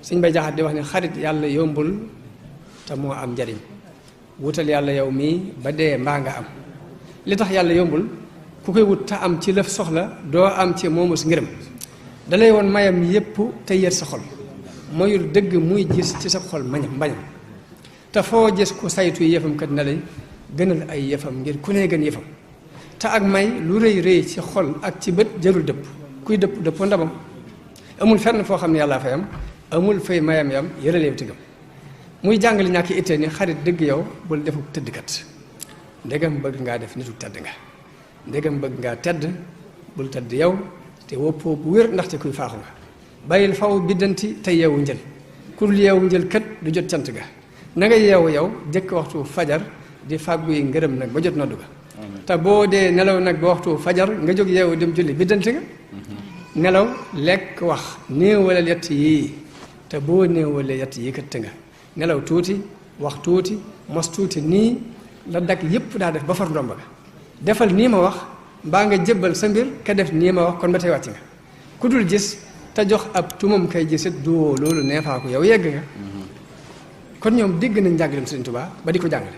Sëñ Bay Jaxate di wax ne xarit yàlla yombul te moo am njariñ wutal yàlla yow mii ba dee mbaa nga am li tax yàlla yombul ku koy wut te am ci lëf soxla doo am ci moomus ngërëm dalay woon mayam yépp te yër sa xol moyul dëgg muy gis ci sa xol mbañam te foo gis ku saytu yëfam kat na lay gënal ay yëfam ngir ku ne gën yëfam te ak may lu rëy rëy ci xol ak ci bët jërul dëpp kuy dëpp dëppoo ndabam amul fenn foo xam ne yàllaa fay am amul fay mayam yam yëraleew tigam muy jàngale ñàkk ittee ni xarit dëgg yow bul defuk tëddkat ndegam bëgg ngaa def nitu tedd nga ndegam bëgg ngaa tedd bul tedd yow te woppoo bu wér ndaxte kuy faaxu nga bàyyil faw biddanti te yeewu njël ku dul yeewu njël kat du jot cant ga na nga yeewu yow jëkk waxtu fajar di fàggu yi ngërëm nag ba jot noddu ga te boo dee nelaw nag ba waxtu fajar nga jóg yeewu dem julli biddanti nga nelaw lekk wax néewalal yett yii te boo néewalee yett yii kat nga nelaw tuuti wax tuuti mos tuuti nii la dag yépp daa def ba far ndomba ga defal nii ma wax mbaa nga jébbal sa mbir ka def nii ma wax kon ba tey wàcc nga ku dul gis te jox ab tumam kay gisit duwoo loolu neefaa ko yow yegg nga kon ñoom dégg nañ njàngaleem Sëriñ Tuubaa ba di ko jàngale